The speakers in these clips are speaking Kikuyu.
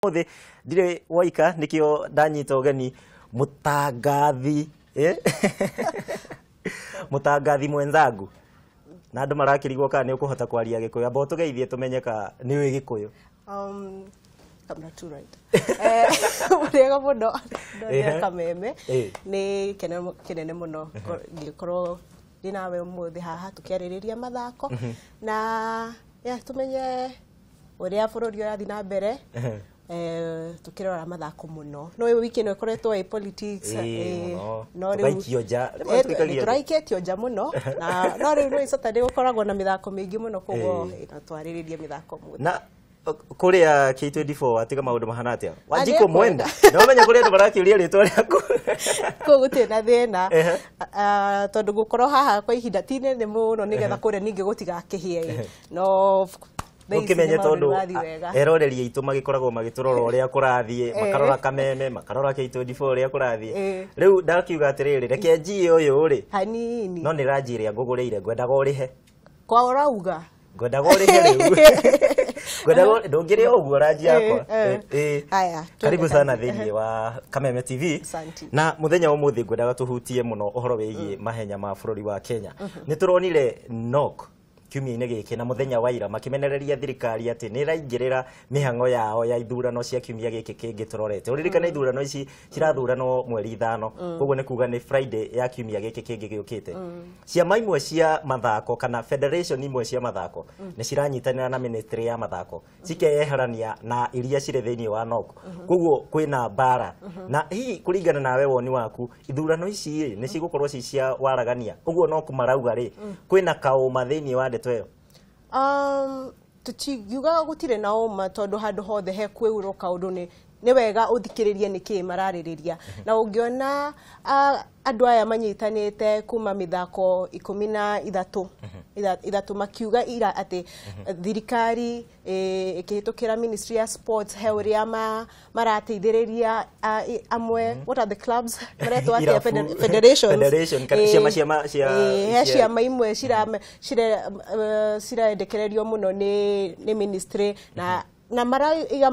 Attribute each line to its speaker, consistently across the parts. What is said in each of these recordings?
Speaker 1: Ũmũthĩ ndirĩ woika, nĩkĩo ndanyita ũgeni mũtangathi, mũtangathi mwenzangu, na andũ marakĩrigwo kana nĩ ũkũhota kwaria Gĩkũyũ. Amba ũtũgeithie tũmenye ka nĩ ũĩ Gĩkũyũ.
Speaker 2: Kamera two, right. Mũrĩega mũno ndonera Kameme. Nĩ kĩnene kĩnene mũno ngĩkorwo ndĩ nawe ũmũthĩ haha tũkĩarĩrĩria mathako na yeah, tũmenye ũrĩa bũrũri ũrathiĩ na mbere, tukĩrora mathako mũno. No wiki ĩno ĩkoretwo ĩ politics.
Speaker 1: No rĩu tũgaikio nja.
Speaker 2: Nĩ tũraikĩtio nja mũno, na no rĩu nĩ Saturday gũkoragwo na mĩthako mĩingĩ mũno, koguo twarĩrĩrie mĩthako mũno.
Speaker 1: Na kũrĩa K24 atiga maũndũ mahana atĩa? Wanjikũ Mwenda, nĩ wamenya kũrĩa andũ marakĩũria rĩtwa rĩaku.
Speaker 2: Kũu gũtirĩ na thĩna, tondũ gũkorwo haha kwa ihinda ti inene mũno nĩgetha kũrĩa ningĩ gũtigakĩhĩe, no
Speaker 1: ũkĩmenye tondũ eroreri aitũ magĩkoragwo magĩtũrora ũrĩa kũrathiĩ, makarora Kameme, makarora K24 ũrĩa kũrathiĩ. Rĩu ndakiuga atĩrĩrĩ, reke njie ũyũ rĩ
Speaker 2: hanini,
Speaker 1: no nĩ ranji ĩrĩa ngũgũrĩire ngwendaga ũrĩhe.
Speaker 2: Kwa ũrauga
Speaker 1: ngwendaga ũrĩhe rĩu, ngwendaga ndũngĩrĩa ũguo ranji yakwa. Karibu sana thĩinĩ wa Kameme TV. Na mũthenya ũmũthĩ ngwendaga tũhutie mũno ũhoro wĩgiĩ mahenya ma bũrũri wa Kenya. Nĩ tũronire NOC kiumia-inĩ gĩkĩ na mũthenya wa ira makĩmenereria thirikari atĩ nĩ ĩraingĩrĩra mĩhang'o yao ya ithurano cia kiumia gĩkĩ kĩngĩ tũrorete. Ũririkane ithurano ici cirathuranwo mweri 5, koguo nĩ kuga nĩ Friday ya kiumia gĩkĩ kĩngĩ gĩũkĩte. Ciama imwe cia mathako kana federation imwe cia mathako nĩ ciranyitanĩra na ministry ya mathako cikeyeherania na iria cirĩ thĩinĩ wa NOC, koguo kwĩna mbara. Na hihi kũringana nawe, woni waku, ithurano ici rĩ nĩ cigũkorwo ci cia waragania ũguo NOC marauga rĩ, kwĩna kaũma thĩinĩ wa ndeto ĩyo?
Speaker 2: Tũtingiuga gũtirĩ na ũma, tondũ handũ hothe he kwĩurwo kaũndũ nĩ wega ũthikĩrĩrie nĩkĩĩ mararĩrĩria. Na ũngĩona andũ aya manyitanĩte kuma mĩthako 13 makiuga ira atĩ thirikari ĩkĩhĩtũkĩra Ministry ya Sports he ũrĩa marateithĩrĩria amwe. What are the clubs maretwo atĩa? Federations. He ciama imwe cirendekererio mũno nĩ ministry na maraiga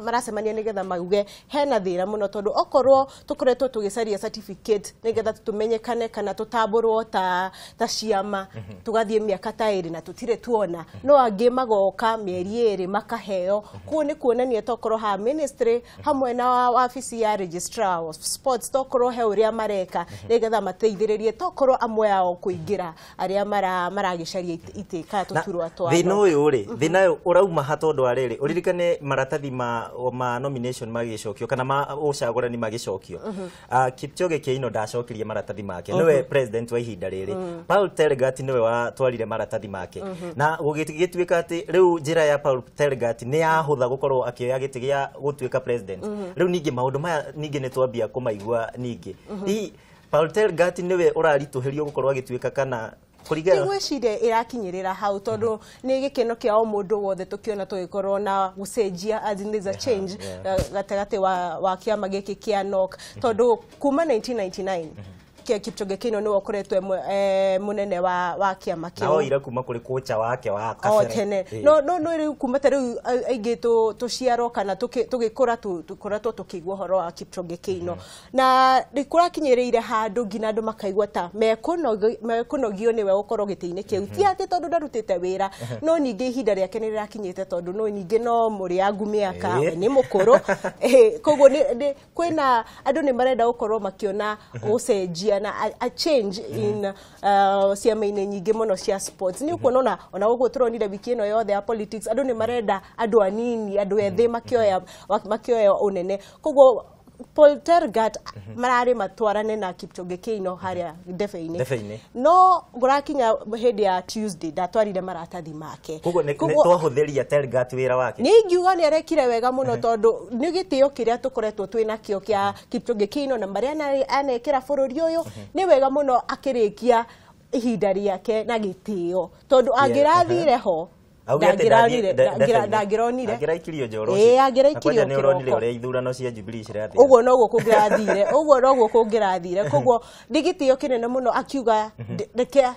Speaker 2: maracemania nĩgetha mauge hena thĩna mũno, tondũ okorwo tũkoretwo tũgĩcaria certificate nĩgetha tũmenyekane kana tũtambũrwo ta ciama, tũgathiĩ mĩaka ta 2 na tũtirĩ tuona, no angĩ magoka mĩeri 2 makaheo. Kũu nĩ kuonania tokorwo ha ministry hamwe na wabici ya registrar of sports tokorwo he ũrĩa mareka nĩgetha mateithĩrĩrie tokorwo amwe ao kũingĩra arĩa maragĩcaria itĩ kana tũturwa twa
Speaker 1: thĩna ũyũ rĩ, thĩna ũyũ ũrauma ha? Tondũ rĩrĩ, ũririkane maratathi ma nomination magĩcokio kana ma ũcagũrani magĩcokio, Kipchoge Keino ndacokirie maratathi make, nĩwe president wa ihinda rĩrĩ. Paul Tergat nĩwe watwarire maratathi make, na gũgĩtuĩka atĩ rĩu njĩra ya Paul Tergat nĩ yahũtha gũkorwo akĩoya gĩtĩ gĩa gũtuĩka president. Rĩu ningĩ maũndũ maya ningĩ nĩ twambia kũmaigua ningĩ, hihi Paul Tergat nĩwe ũraritũhĩrio gũkorwo agĩtuĩka kana
Speaker 2: kũringana? Ngwĩciria ĩrakinyĩrĩra hau, tondũ nĩ gĩkeno kĩa o mũndũ wothe tũkĩona tũgĩkorwo na gũcenjia, as in there's a change gatagatĩ wa kĩama gĩkĩ kĩa NOC, tondũ kuma 1999 Kipchoge Keino nĩwe ũkoretwo mũnene wa kĩama
Speaker 1: kĩu. Na oire kuma kũrĩ kocha wake wa kabere.
Speaker 2: O tene. No rĩu kuma ta rĩu aingĩ tũciarwo kana tũgĩkũra tũkoretwo tũkĩigua ũhoro wa Kipchoge Keino, na kũrakinyĩrĩire handũ nginya andũ makaigua ta mekũnogio nĩwe gũkorwo gĩtĩ-inĩ kĩu. Ti atĩ tondũ ndarutĩte wĩra, no ningĩ ihinda rĩake nĩ rĩrakinyĩte, tondũ no ningĩ no mũrĩangu mĩaka, we nĩ mũkũrũ. Koguo kwĩna andũ nĩ marenda gũkorwo makĩona gũcenjia na a change in ciama-inĩ nyingĩ mũno cia sports. Nĩ ũkuona ona ũguo tũronire wiki ĩno yothe ya politics, andũ nĩ marenda andũ anini, andũ ethĩ makĩoya ũnene. Koguo Paul Tergat mararĩ matwarane na Kipchoge Keino harĩa ndebe-inĩ, no ngũrakinya hĩndĩ ya Tuesday ndatwarire maratathi make.
Speaker 1: Koguo nĩ twahũthĩria Tergat wĩra wake.
Speaker 2: Nĩ ingiuga nĩ arekire wega mũno, tondũ nĩ gĩtĩo kĩrĩa tũkoretwo twĩ nakĩo kĩa Kipchoge Keino na marĩa anekĩra bũrũri ũyũ, nĩ wega mũno akĩrĩkia ihinda rĩake na gĩtĩo, tondũ angĩrathire ho ndangĩronire
Speaker 1: angĩraikirio njoro.
Speaker 2: Ĩĩ, angĩraikirio.
Speaker 1: Nĩ ũronire ũrĩa ithurano cia Jubilee cirathiĩ.
Speaker 2: Ũguo noguo kũngĩrathire, ũguo noguo kũngĩrathire. Koguo nĩ gĩtĩo kĩnene mũno akiuga reke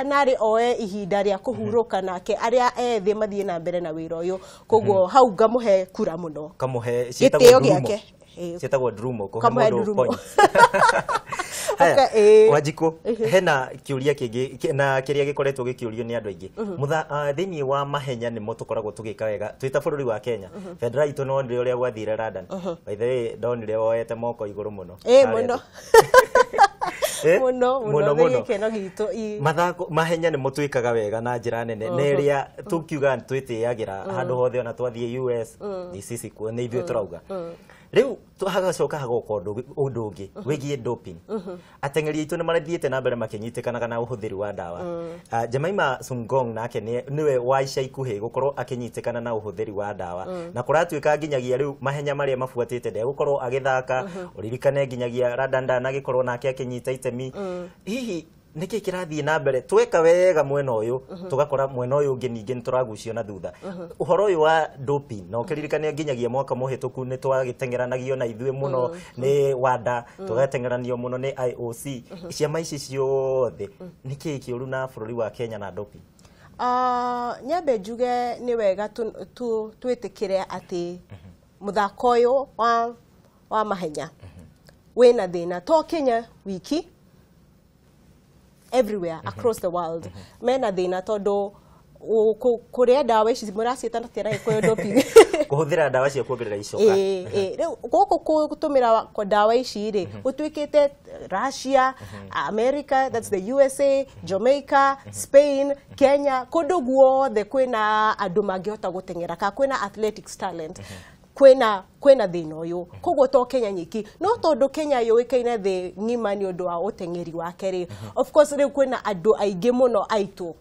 Speaker 2: narĩ oe ihinda rĩa kũhurũka nake arĩa ethĩ mathiĩ na mbere na wĩra ũyũ. Koguo hau ngamũhe kura mũno.
Speaker 1: Kamũhe
Speaker 2: gĩtĩo gĩake.
Speaker 1: Ciĩtagwo drumo, kũhe mũndũ points. Haya, Wanjikũ, hena kĩũria kĩngĩ na kĩrĩa gĩkoretwo gĩkĩũrio nĩ andũ aingĩ. Thĩinĩ wa mahenya nĩmo tũkoragwo tũgĩka wega twĩ ta bũrũri wa Kenya. Bendera itũ no nĩ ũrĩa gwathire London. By the way, ndonire woete moko igũrũ mũno.
Speaker 2: Mũno. Mũno mũno gĩkeno gitũ.
Speaker 1: Mathako mahenya nĩmo twĩkaga wega na njĩra nene na ĩrĩa tũkiuga twĩtĩagĩra handũ hothe ona twathiĩ US nĩ sisi nĩ ithuĩ tũrauga. Rĩu hagacoka hagoka ũndũ ũngĩ wĩgiĩ doping. Ateng'eri aitũ nĩ marathiĩte na mbere makĩnyitĩkanaga na ũhũthĩri wa ndawa. Jemima Sumgong nake nĩwe wa ica ikuhĩ gũkorwo akĩnyitĩkana na ũhũthĩri wa ndawa. Na kũratuĩka nginyagia rĩu mahenya marĩa mabuatĩte ndegũkorwo agĩthaka, ũririkane nginyagia London ndanagĩkorwo nake akĩnyita itemi. Hihi nĩkĩ kĩrathiĩ na mbere tweka wega mwena ũyũ tũgakora mwena ũyũ ũngĩ ningĩ nĩtũragucio na thutha. Ũhoro ũyũ wa doping na ũkĩririkane nginyagia mwaka mũhĩtũku nĩtwagĩteng'eranagio na ithuĩ mũno nĩ WADA, tũgateng'eranio mũno nĩ IOC. Ciama ici ciothe nĩkĩĩ kĩũru na bũrũri wa Kenya na doping?
Speaker 2: Nyambe njuge nĩ wega twĩtĩkĩre atĩ mũthako ũyũ wa mahenya wĩna thĩna to Kenya wiki, everywhere across the world mena thĩna tondũ kũrĩa ndawa ici mũraciĩta atĩa na Gĩkũyũ doping?
Speaker 1: Kũhũthĩra ndawa cia kuongerera icoka.
Speaker 2: Rĩu gũkũ gũtũmĩra ndawa ici rĩ gũtuĩkĩte Russia, America, that's the USA, Jamaica, Spain, Kenya, kũndũ guothe kwĩna andũ mangĩhota gũteng'era kana kwĩna athletics talent. Kwĩna thĩna ũyũ. Koguo to Kenya nyiki no tondũ Kenya yũĩkaine thĩ ng'ima nĩ ũndũ wa ũteng'eri wake rĩ, of course rĩu kwĩna andũ aingĩ mũno aitũ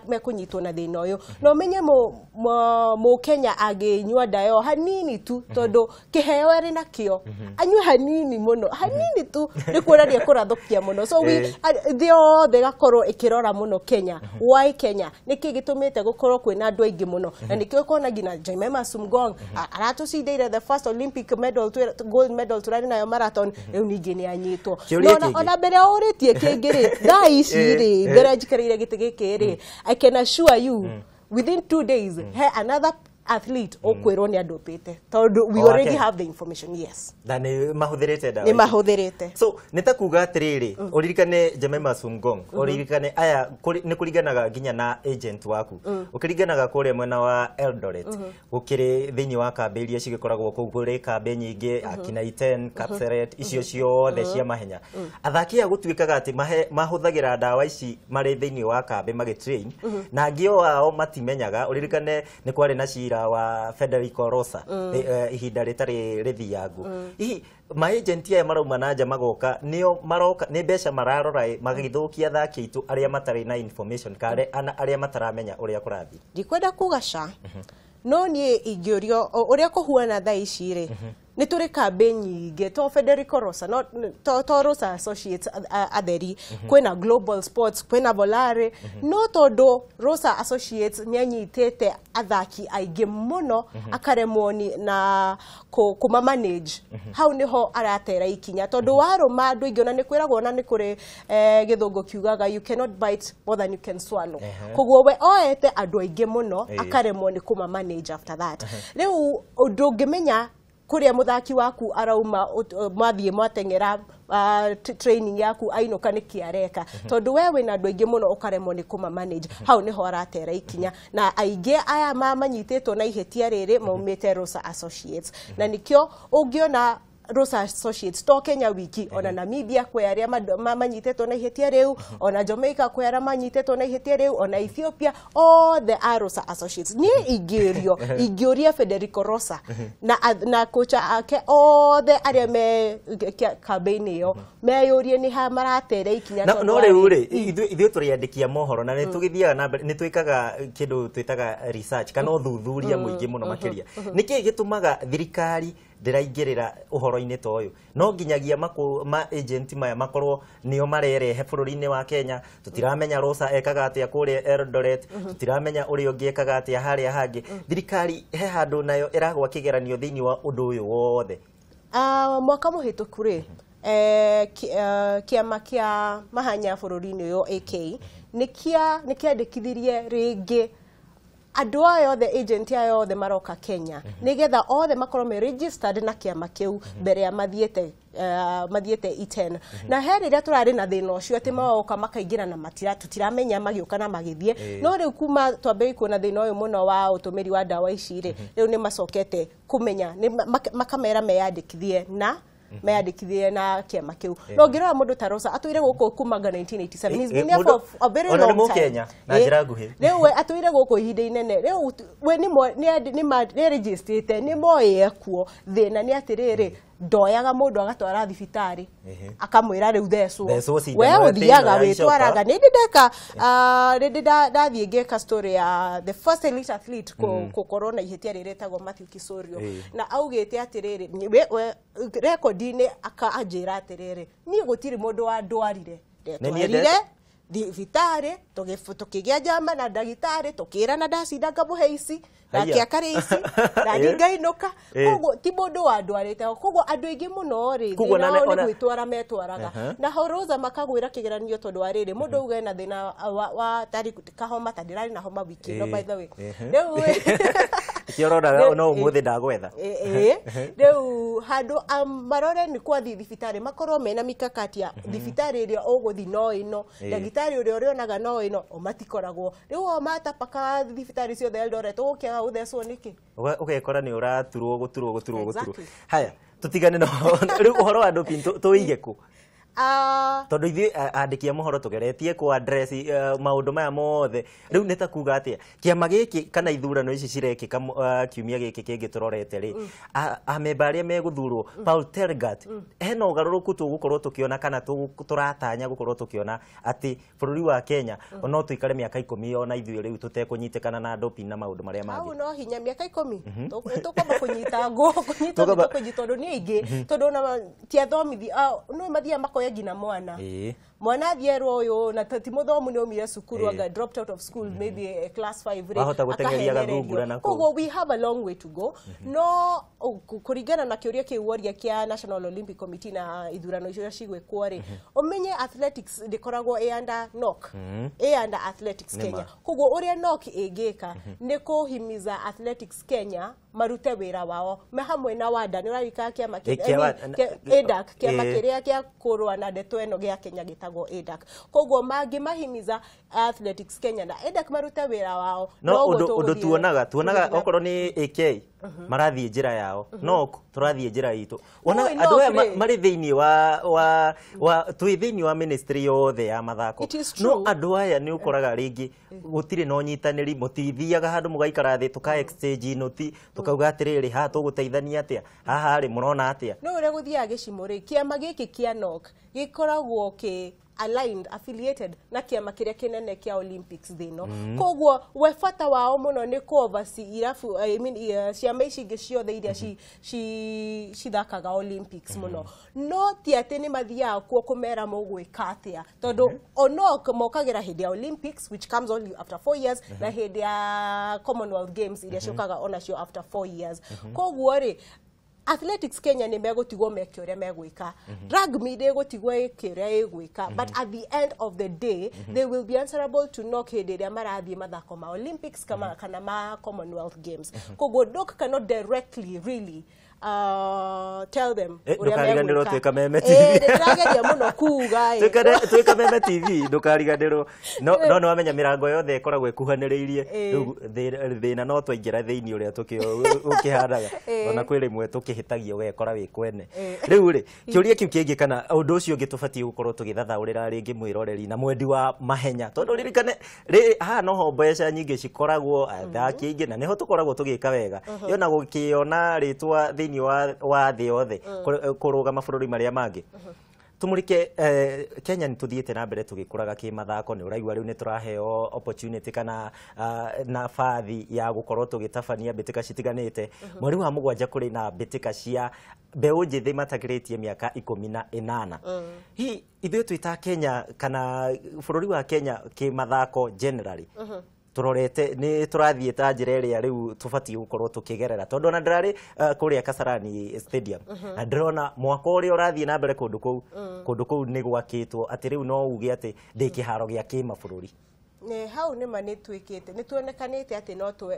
Speaker 2: mekũnyitwo na thĩna ũyũ. Na ũmenye mũkenya angĩnyua ndawa hanini tu tondũ kĩheo arĩ nakĩo anyue hanini mũno, hanini tu nĩ kuonania kũrathũkia mũno. So thĩ yothe ĩgakorwo ĩkĩrora mũno Kenya. Why Kenya? Nĩkĩ gĩtũmĩte gũkorwo kwĩna andũ aingĩ mũno? Na nĩkĩo ũkona nginya Jemima Sumgong aratũcindeire the first Olympic medal, gold medal turari nayo marathon, rĩu ningĩ nĩ anyitwo. Ona mbere ũrĩtie kĩngĩ rĩ, thaa ici rĩ, mbere njikarĩire gĩtĩ gĩkĩ rĩ, I can assure you within 2 days he another athlete ũkwĩrwo nĩ andũpĩte tondũ we already have the information. Yes,
Speaker 1: na nĩ mahũthĩrĩte ndawa,
Speaker 2: nĩ mahũthĩrĩte.
Speaker 1: So nĩ ta kuga atĩrĩrĩ, ũririkane Jemima Sumgong, ũririkane aya nĩ kũringanaga nginya na agent waku, ũkĩringanaga kũrĩa mwena wa Eldoret gũkĩrĩ thĩinĩ wa kambĩ iria cigĩkoragwo kũu, kũrĩ kambĩ nyingĩ akina Iten, Kapseret, icio ciothe cia mahenya. Athaki aya gũtuĩkaga atĩ mahũthagĩra ndawa ici marĩ thĩinĩ wa kambĩ magĩtrain, na angĩ o ao matimenyaga. Ũririkane nĩ kwarĩ na cira wa Federico Rosa ihinda rĩtarĩ rĩthiangu. Hihi maagenti aya marauma na nja magoka nĩo maroka nĩ mbeca mararora magĩthũkia athaki aitũ arĩa matarĩ na information kana arĩa mataramenya ũrĩa kũrathiĩ?
Speaker 2: Ndikwenda kuga ca, no niĩ ingĩũrio ũrĩa kũhuana thaa ici rĩ, nĩ tũrĩ kambĩ nyingĩ to Federico Rosa, no to Rosa Associates atheri, kwĩna Global Sports, kwĩna Volare, no tondũ Rosa Associates nĩ anyitĩte athaki aingĩ mũno akaremwo na kũma manage, hau nĩho aratera ikinya tondũ warũma andũ aingĩ, ona nĩ kwĩragwo na nĩ kũrĩ gĩthũngũ kiugaga you cannot bite more than you can swallow. Koguo we oete andũ aingĩ mũno akaremwo nĩ kũma manage after that. Rĩu ndũngĩmenya kũrĩa mũthaki waku arauma mwathiĩ mwateng'era training yaku ainũka nĩkĩ areka, tondũ we wĩna andũ aingĩ mũno ũkaremwo nĩ kũma manage. Hau nĩho aratera ikinya, na aingĩ aya manyitĩtwo na ihĩtia rĩrĩ maumĩte Rosa Associates, na nĩkĩo ũngĩona Rosa Associates to Kenya wiki, ona Namibia kwĩ arĩa manyitĩtwo na ihĩtia rĩu, ona Jamaica kwĩ arĩa manyitĩtwo na ihĩtia rĩu, ona Ethiopia, othe a Rosa Associates. Niĩ ingĩũria Federico Rosa na kocha ake othe arĩa me kambĩ-inĩ ĩyo meyũrie nĩ ha maratere ikinya.
Speaker 1: No rĩu rĩ, ithuĩ tũrĩandĩkia mohoro na nĩ tũgĩthiaga na mbere, nĩ twĩkaga kĩndũ twĩtaga research kana ũthuthuria mũingĩ mũno makĩria. Nĩkĩ gĩtũmaga thirikari ndĩraingĩrĩra ũhoro-inĩ ta ũyũ? No nginyagia ma agent maya makorwo nĩo marerehe bũrũri-inĩ wa Kenya. Tũtiramenya Rosa ekaga atĩa kũrĩa Eldoret, tũtiramenya ũrĩa ũngĩ ekaga atĩa harĩa hangĩ. Thirikari he handũ nayo ĩragwa kĩgeranio thĩinĩ wa ũndũ ũyũ wothe.
Speaker 2: Mwaka mũhĩtũku rĩ, kĩama kĩa mahanya bũrũri-inĩ ũyũ AK nĩ kĩandĩkithirie rĩngĩ andũ aya othe, agent aya othe maroka Kenya, nĩgetha othe makorwo me registered na kĩama kĩu mbere ya mathiĩte Iten. Na he rĩrĩa tũrarĩ na thĩna ũcio atĩ magoka makaingĩra na matira tũtiramenya magĩũka na magĩthiĩ. No rĩu kuma twambĩrĩria kuona thĩna ũyũ mũno wa ũtũmĩri wa ndawa ici rĩ, rĩu nĩ macokete kũmenya makamera meyandĩkithie na kĩama kĩu. No ngĩrora mũndũ ta Rosa atũire gũkũ kuma 1987. He's been here for a very long time.
Speaker 1: Kenya na njĩra nguhĩ.
Speaker 2: Rĩu we atũire gũkũ ihinda inene. Rĩu we nĩ registrĩte, nĩ moĩ ekuo. Thĩna nĩ atĩrĩrĩ, ndoyaga mũndũ agatwara thibitarĩ akamwĩra rĩu thecwo, we ũthiaga wĩtwaraga. Nĩ ndĩ ndeka nĩ ndathiĩ ngĩka story ya the first elite athlete gũkorwo na ihĩtia rĩrĩa rĩtagwo Matthew Kisorio, na augĩte atĩrĩrĩ rekondi-inĩ akanjĩra atĩrĩrĩ, niĩ gũtirĩ mũndũ wandwarire, ndetwarire thibitarĩ tũkĩgĩa njama na ndagĩtarĩ tũkĩrana ndacinda ngamũhe ici nake akarĩ ici na niĩ ngainũka. Koguo ti mũndũ wandwarĩte. Koguo andũ aingĩ mũno rĩ, thĩna wao nĩ gwĩtwara metwaraga. Na ho Rosa makagwĩra kĩgeranio tondũ wa rĩrĩ, mũndũ auge ena thĩna wa tarĩ kahoma, ta ndĩrarĩ na homa wiki ĩno by the way. Rĩu
Speaker 1: kĩoronaga no ũmũthĩ ndagwetha.
Speaker 2: Rĩu handũ marore nĩ kwathiĩ thibitarĩ makorwo mena mikakati ya thibitarĩ ĩrĩa ũgũthiĩ no ĩno, ndagĩtarĩ ũrĩa ũrĩonaga no ĩno, o matikoragwo. Rĩu o matapaka thibitarĩ ciothe Eldoret, ũgũkĩaga gũthecwo nĩkĩ?
Speaker 1: Ũgekora nĩ ũraturwo gũturwo. Haya, tũtigane na rĩu ũhoro wa doping tũige kũ? Tondũ ithuĩ andĩki a mohoro tũgeretie kũ address maũndũ maya mothe. Rĩu nĩ ta kuga atĩa kĩama gĩkĩ kana ithurano ici cirekĩka kiumia gĩkĩ kĩngĩ tũrorete rĩ, amemba arĩa megũthurwo Paul Tergat, hena ũgarũrũku tũgũkorwo tũkĩona kana tũratanya gũkorwo tũkĩona atĩ bũrũri wa Kenya no tũikare mĩaka 10 ona ithuĩ rĩu tũtekũnyitĩkana na doping na maũndũ marĩa mangĩ?
Speaker 2: Hau no hinya mĩaka 10 tũkwamba kũnyita ngũ kũnyitwo tondũ nĩ aingĩ, tondũ ona ti athomithi no mathiaga makoya nginya mwana mwana athiĩ ũyũ na ti mũthomu nĩ aumire cukuru anga dropped out of school maybe class 5 rĩ,
Speaker 1: wahota gũteng'eria gathungura na kũu.
Speaker 2: Koguo we have a long way to go. No kũringana na kĩũria kĩu woria kĩa National Olympic Committee na ithurano icio cigwĩkwo rĩ, ũmenye athletics ndĩkoragwo ĩ under NOC, ĩ under Athletics Kenya. Koguo ũrĩa NOC ĩngĩka nĩ kũhimiza Athletics Kenya marute wĩra wao me hamwe na WADA. Nĩ ũraririkana kĩama ADAC, kĩama kĩrĩa kĩa kũrũa na ndeto ĩno gĩa Kenya gĩtagwo ADAC. Koguo mangĩmahimiza Athletics Kenya na ADAC marute wĩra wao.
Speaker 1: No ũndũ tuonaga okorwo nĩ AK marathiĩ njĩra yao, no tũrathiĩ njĩra itũ. Wonaga andũ aya marĩ thĩinĩ wa twĩ thĩinĩ wa ministry yothe ya mathako, no andũ aya nĩ ũkoraga rĩngĩ gũtirĩ na ũnyitanĩri, mũtithiaga handũ mũgaikara thĩ tũka exchange noti tũkauga atĩrĩrĩ, haha tũgũteithania atĩa, haha rĩ mũrona atĩa.
Speaker 2: No ũrĩa gũthiaga gĩcimo rĩ, kĩama gĩkĩ kĩa NOC gĩkoragwo kĩ aligned, affiliated na kĩama kĩrĩa kĩnene kĩa Olympics thĩ ĩno. Koguo we bata wao mũno nĩ kũ oversee irabu, I mean ciama ici ingĩ ciothe iria cithakaga Olympics mũno. No ti atĩ nĩ mathiaga kuo kũmera mũgwĩka atĩa, tondũ o NOC mokagĩra hĩndĩ ya Olympics which comes only after 4 years, na hĩndĩ ya Commonwealth Games iria ciũkaga onacio after 4 years. Koguo rĩ, Athletics Kenya nĩ megũtigwo meke ũrĩa megwĩka, rugby ndĩgũtigwo ĩke ũrĩa ĩgwĩka, but at the end of the day they will be answerable to NOC hĩndĩ ĩrĩa marathiĩ mathako ma Olympics kana ma Commonwealth Games. Koguo NOC cannot directly really tell them
Speaker 1: ũrĩa megwĩka. Twĩ Kameme TV.
Speaker 2: Ndĩrageria mũno kuga
Speaker 1: twĩ Kameme TV ndũkariganĩrwo. No nĩ wamenya mĩrango yothe ĩkoragwo ĩkuhanĩrĩirie, rĩu thĩna no twaingĩra thĩinĩ ũrĩa ũkĩhanaga, ona kwĩ rĩmwe tũkĩhĩtagia ũgekora wĩ kwene. Rĩu rĩ, kĩũria kĩu kĩngĩ kana ũndũ ũcio ũngĩ tũbatiĩ gũkorwo tũgĩthathaũrĩra rĩngĩ mwĩroreri na mwendi wa mahenya, tondũ ririkane haha noho mbeca nyingĩ cikoragwo, athaki aingĩ na nĩho tũkoragwo tũgĩka wega, yona gũkĩona rĩtwa thĩinĩ wa thĩ yothe kũrũgama bũrũri marĩa mangĩ. Tumurike Kenya nĩ tũthiĩte na mbere tũgĩkũraga kĩmathako, nĩ ũraigua rĩu nĩ tũraheo opportunity kana nabathi ya gũkorwo tũgĩtabania mbĩtĩka citiganĩte. Mweri wa 7 kũrĩ na mbĩtĩka cia mbeũ njĩthĩ matakĩrĩtie mĩaka 18. Hihi ithuĩ twĩ ta Kenya kana bũrũri wa Kenya kĩmathako generally Tũrorete nĩ tũrathiĩ ta njĩra ĩrĩa rĩu tũbatiĩ gũkorwo tũkĩgerera, tondũ ona ndĩrarĩ kũrĩa Kasarani Stadium na ndĩrona mwako ũrĩa ũrathiĩ na mbere kũndũ kũu. Kũndũ kũu nĩ gwakĩtwo atĩ rĩu no uge atĩ ndĩ kĩharo gĩa kĩmabũrũri.
Speaker 2: Nĩ hau nĩma nĩ twĩkĩte, nĩ tuonekanĩte atĩ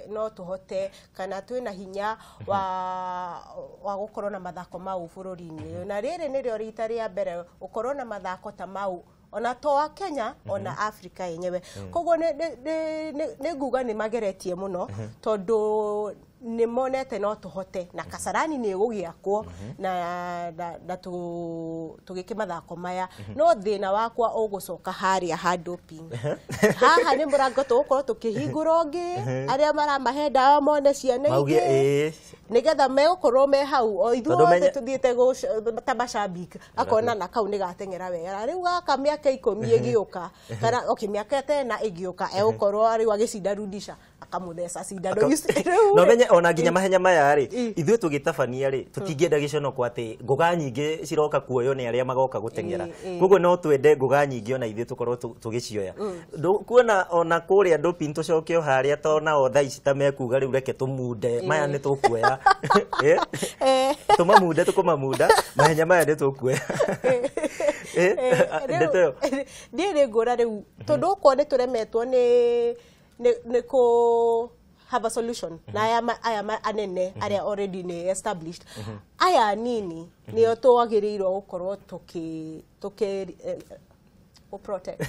Speaker 2: no tũhote kana twĩna hinya wa gũkorwo na mathako mau bũrũri-inĩ. Na rĩrĩ nĩrĩo rita rĩa mbere gũkorwo na mathako ta mau, ona to a Kenya, ona Africa yenyewe. Koguo nĩ nguga nĩ mageretie mũno, tondũ nĩ monete no tũhote, na Kasarani nĩ ĩgũgĩakwo na tũgĩke mathako maya. No thĩna wakwa ũgũcoka harĩa ha doping. Haha nĩ mũrango tũgũkorwo tũkĩhingũra ũngĩ, arĩa maramahe ndawa mone ciana
Speaker 1: mauge
Speaker 2: ingĩ, nĩgetha megũkorwo me hau o
Speaker 1: Tondũ
Speaker 2: ithuothe tũthiĩte ta macambik, akona na kau nĩ gateng'era wega. Rĩu gaka mĩaka 10 ĩgĩũka, kana okay, mĩaka 10 ĩgĩũka, egũkorwo rĩu agĩcinda Rudisha, akamũtheca cindano. You see, rĩu
Speaker 1: No menye ona nginya mahenya maya rĩ, ithuĩ tũgĩtabania rĩ, tũtingĩenda gĩconoko atĩ ngũga nyingĩ ciroka kuoywo nĩ arĩa magoka gũteng'era. Koguo no twende ngũga nyingĩ ona ithuĩ tũkorwo tũgĩcioya. Kuona ona kũrĩa doping, tũcoke o harĩa, to nao thaa ici ta mekuga rĩu reke tũmunde maya nĩ tũkuoya. Tũmamunde, tũkũmamunda mahenya maya nĩ tũkuoya. Ndeto ĩyo.
Speaker 2: Niĩ nĩ ngũra rĩu, tondũ okorwo nĩ tũremetwo nĩ kũ have a solution na aya anene arĩa already nĩ established, aya anini nĩo twagĩrĩirwo gũkorwo tũkĩ protect,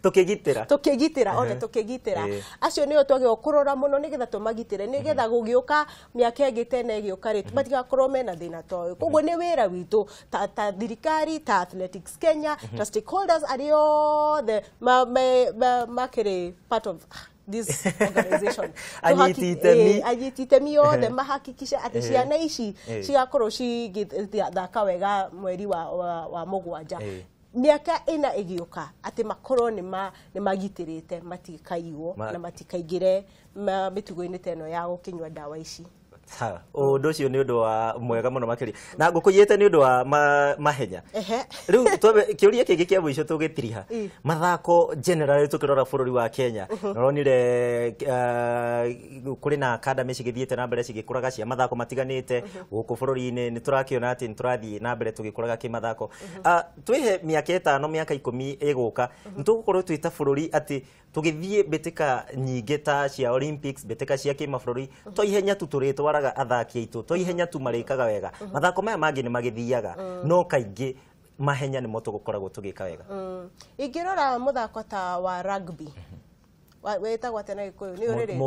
Speaker 1: tũkĩgitĩra.
Speaker 2: Tũkĩgitĩra, one tũkĩgitĩra. Acio nĩo twagĩrĩirwo kũrora mũno, nĩgetha tũmagitĩre, nĩgetha gũgĩũka mĩaka ĩngĩ tene ĩgĩũka rĩ, matigakorwo mena thĩna ta ũyũ. Koguo nĩ wĩra witũ ta thirikari, ta Athletics Kenya, ta stakeholders arĩa othe makĩrĩ part of this organization.
Speaker 1: Anyiti itemi.
Speaker 2: Anyiti itemi othe mahakikishe atĩ ciana ici cigakorwo cigĩthaka wega mweri wa 7, mĩaka 4 ĩgĩũka, atĩ makorwo nĩ magitĩrĩte, matikaiywo na matikaingĩre mĩtugo-inĩ ta ĩno ya gũkĩnyua ndawa ici.
Speaker 1: Sawa, ũndũ ũcio nĩ ũndũ wa mwega mũno makĩria na ngũkũiyĩte nĩ ũndũ wa mahenya. Rĩu twambe kĩũria kĩngĩ kĩa mũico tũgĩtiriha. Mathako generally, tũkĩrora bũrũri wa Kenya, noronire kũrĩ na academy cigĩthiĩte na mbere cigĩkũraga cia mathako matiganĩte gũkũ bũrũri-inĩ. Nĩ tũrakĩona atĩ nĩ tũrathiĩ na mbere tũgĩkũraga kĩmathako. Twĩhe mĩaka 5, mĩaka 10 ĩgũka, nĩ tũgũkorwo twĩ ta bũrũri atĩ tũgĩthiĩ mbĩtĩka nyingĩ ta cia Olympics, mbĩtĩka cia kĩmabũrũri, to ihenya tu tũrĩtwaraga athaki aitũ, to ihenya tu marĩkaga wega. Mathako maya mangĩ nĩ magĩthiaga, no kaingĩ mahenya nĩmo tũgũkoragwo tũgĩka wega.
Speaker 2: Ingĩrora mũthako ta wa rugby, wĩtagwo atĩa na Gĩkũyũ nĩ ũrĩrĩ?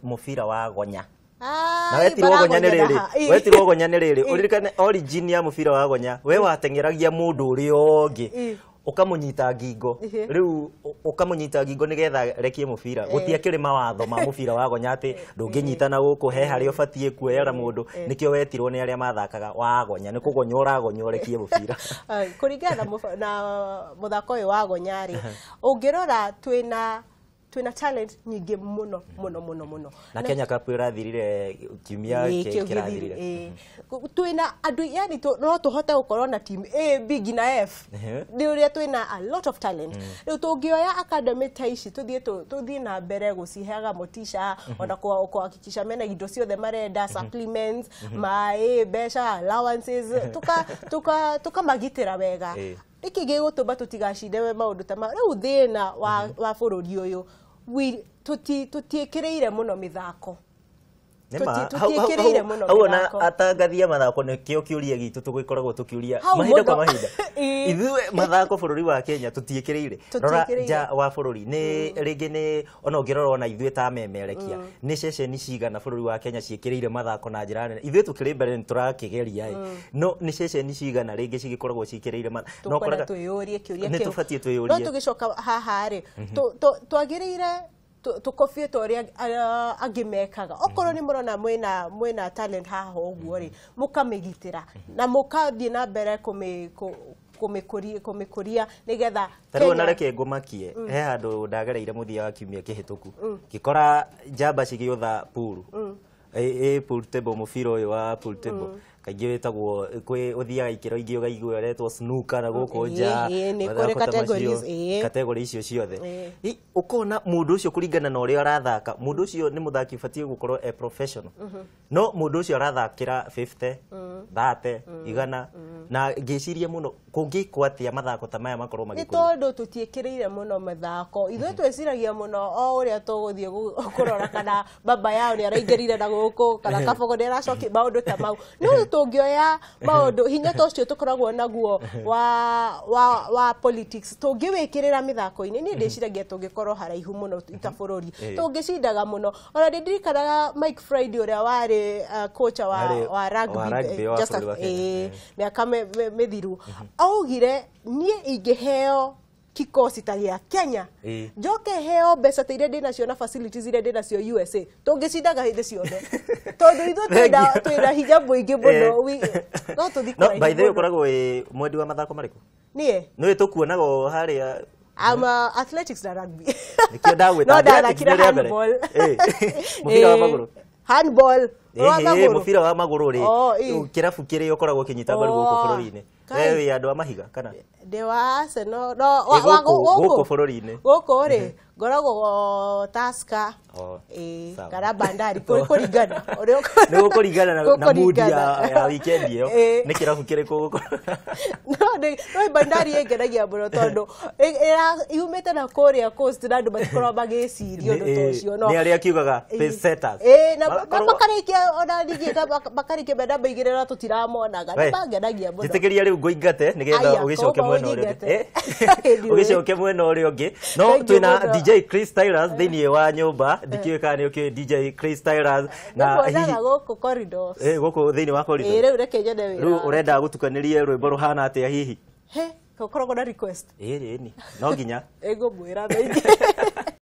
Speaker 1: Mũbira wa gonya. Na wetirwo gonya nĩ rĩrĩ, wetirwo gonya nĩ rĩrĩ, ũririkane origin ya mũbira wa gonya, we wateng'eragia mũndũ ũrĩa ũngĩ, ũkamũnyita ngingo. Rĩu ũkamũnyita ngingo nĩgetha rekie mũbira. Gũtiakĩrĩ mawatho ma mũbira wa gonya atĩ ndũngĩnyitana gũkũ, he harĩa ũbatiĩ kuoyera mũndũ. Nĩkĩo wetirwo nĩ arĩa mathakaga wa gonya, nĩ kũgonya ũragonya ũrekie mũbira.
Speaker 2: Ai, kũringana na mũthako ũyũ wa gonya rĩ, ũngĩrora twĩna talent nyingĩ mũno mũno mũno mũno.
Speaker 1: Na Kenya Cup ĩrathirire kiumia
Speaker 2: kĩu
Speaker 1: kĩrathirire.
Speaker 2: Gĩthiru, ĩĩ. Twĩna andũ, yani no tũhote gũkorwo na team A, B nginya F, nĩ ũrĩa twĩna a lot of talent. Rĩu tũngĩoya academy ta ici, tũthiĩ tũthiĩ na mbere gũciheaga motisha, ona kuhakikisha mena indo ciothe marenda, supplements, maĩ, mbeca, allowances, tukamagitĩra wega, nĩkĩ gĩgũtũma tũtigacinde maũndũ ta ma rĩu? Thĩna wa bũrũri ũyũ, tũtiĩkĩrĩire mũno mĩthako.
Speaker 1: Nĩma,
Speaker 2: Tũtiĩkĩrĩire mũno
Speaker 1: hau ona
Speaker 2: mĩthako.
Speaker 1: atangathia mathako nĩkĩo kĩũria gitũ tũgĩkoragwo tũkĩũria
Speaker 2: Hau
Speaker 1: mahinda kwa
Speaker 2: mũno.
Speaker 1: mahinda. Ithuĩ mathako bũrũri wa Kenya tũtiĩkĩrĩire. Rora
Speaker 2: Tũtiĩkĩrĩire.
Speaker 1: nja wa bũrũri nĩ rĩngĩ nĩ ona ũngĩrora ona ithuĩ ta memerekia, nĩ ceceni cigana bũrũri wa Kenya ciĩkĩrĩire mathako na njĩra nene? Ithuĩ tũkĩrĩ mbere nĩ tũrakĩgeria ĩ, no nĩ ceceni cigana rĩngĩ cigĩkoragwo ciĩkĩrĩire no
Speaker 2: Tũkwenda
Speaker 1: ũkoraga
Speaker 2: twĩyũrie kĩũria
Speaker 1: nĩ
Speaker 2: kĩu.
Speaker 1: tũbatiĩ twĩyũrie.
Speaker 2: No tũgĩcoka haha rĩ, twagĩrĩire tũkobie ta ũrĩa angĩ mekaga. Okorwo nĩ mũrona mwĩna talent haha ũguo rĩ, mũkamĩgitĩra na mũkathiĩ na mbere kũmĩkũria nĩgetha
Speaker 1: Ta rĩu ona
Speaker 2: Kenya-
Speaker 1: reke ngũmakie, he handũ ndagereire mũthia wa kiumia kĩhĩtũku, ngĩkora njamba cigĩũtha puru. Ĩ pool table, mũbira ũyũ wa pool table kaingĩ wĩtagwo kwĩ ũthiaga ikĩro ingĩ ũkaigua ũretwo snooker na gũkũ nja,
Speaker 2: Nĩ
Speaker 1: mathako
Speaker 2: kũrĩ
Speaker 1: ta macio,
Speaker 2: categories, ĩĩ.
Speaker 1: Category icio ciothe. Ũkona mũndũ ũcio kũringana na ũrĩa arathaka, mũndũ ũcio nĩ mũthaki ũbatiĩ gũkorwo e professional, no mũndũ ũcio arathakĩra 50, 30, 100, na ngĩciria mũno kũngĩkwo atĩa mathako ta maya makorwo
Speaker 2: Nĩ
Speaker 1: magĩkũrio.
Speaker 2: Tondũ tũtiĩkĩrĩire mũno mathako, ithuĩ twĩciragia mũno o ũrĩa tũgũthiĩ kũrora kana baba yao nĩ araingĩrire na gũkũ, kana kabogo nĩ aracokia, maũndũ ta mau. No tũngĩoya maũndũ hinya ta ũcio tũkoragwo naguo wa politics, tũngĩwĩkĩrĩra mĩthako-inĩ, niĩ ndĩciragia tũngĩkorwo haraihu mũno ta bũrũri, tũngĩcindaga mũno. Ona ndĩndirikanaga Mike Friday ũrĩa warĩ kocha wa, wa rugby,
Speaker 1: Wa rugby wa
Speaker 2: just
Speaker 1: bũrũri wa Kenya.
Speaker 2: Mĩaka mĩthiru, augire niĩ ingĩheo kikosi ta gĩa Kenya, njoke heo mbeca ta iria ndĩnacio na facilities iria ndĩnacio USA, tũngĩcindaga hĩndĩ ciothe, tondũ ithuĩ twĩna hinya mũingĩ mũno. No tũthiĩ
Speaker 1: No
Speaker 2: kũraihu
Speaker 1: by the way,
Speaker 2: mũno.
Speaker 1: ũkoragwo wĩ mwendi wa mathako marĩkũ?
Speaker 2: Niĩ
Speaker 1: Nĩ tũkuonaga o harĩa.
Speaker 2: I'm athletics na rugby.
Speaker 1: Nĩkĩo ndagwĩta.
Speaker 2: No
Speaker 1: Athletics
Speaker 2: ndathakire
Speaker 1: nĩ rĩa mbere.
Speaker 2: handball.
Speaker 1: Mũbira wa magũrũ.
Speaker 2: Handball wa
Speaker 1: Ĩhĩ,
Speaker 2: magũrũ.
Speaker 1: Mũbira wa magũrũ rĩ,
Speaker 2: Oh, ĩ.
Speaker 1: kĩrabu kĩrĩa ũkoragwo ũkĩnyita mbaru gũkũ bũrũri-inĩ?
Speaker 2: Kai.
Speaker 1: We wĩ andũ a mahiga kana?
Speaker 2: Ndĩ wa Arsenal, no wa
Speaker 1: Gũkũ bũrũri-inĩ.
Speaker 2: Gũkũ rĩ, ngoragwo Tusker,
Speaker 1: Oh, sawa.
Speaker 2: kana Bandari, kũringana ũrĩa
Speaker 1: Nĩ gũkũringana na mood ya weekend ĩyo.
Speaker 2: Ĩ.
Speaker 1: Nĩ kĩrabu kĩrĩkũ gũkũ?
Speaker 2: No no Bandari ĩngenagia mũno tondũ yumĩte na kũrĩa coast na andũ matikoragwo magĩciria ũndũ ta ũcio, no
Speaker 1: Nĩ arĩa kiugaga pace setters.
Speaker 2: Ĩ, na
Speaker 1: Magakorwo-
Speaker 2: makarĩkia ona ningĩ makarĩkia me namba 2 na tũtiramonaga.
Speaker 1: We,
Speaker 2: Nĩ mangenagia mũno.
Speaker 1: Njĩtĩkĩria rĩu ngũingate nĩgetha
Speaker 2: Aya,
Speaker 1: ũgĩcoke
Speaker 2: kũma
Speaker 1: mwena ũrĩa ũngĩ.
Speaker 2: ũnyingate.
Speaker 1: Eh? Ũgĩcoke mwena ũrĩa ũngĩ, no
Speaker 2: Thank you
Speaker 1: twĩna
Speaker 2: mũno.
Speaker 1: DJ Chris Tyler thĩinĩ wa nyũmba. Ndikĩũĩ kana nĩ ũkĩũĩ DJ Chris Tyler na
Speaker 2: Nĩkuonaga
Speaker 1: hihi
Speaker 2: gũkũ corridors.
Speaker 1: Gũkũ thĩinĩ wa corridor.
Speaker 2: Ĩ, rĩu reke nyone wĩra.
Speaker 1: Rĩu ũrenda gũtukanĩrie rwĩmbo rũhana atĩa hihi?
Speaker 2: He, gũkoragwo na request?
Speaker 1: Ĩĩ, ĩni no nginya.
Speaker 2: Ĩngũmwĩra thaa ingĩ.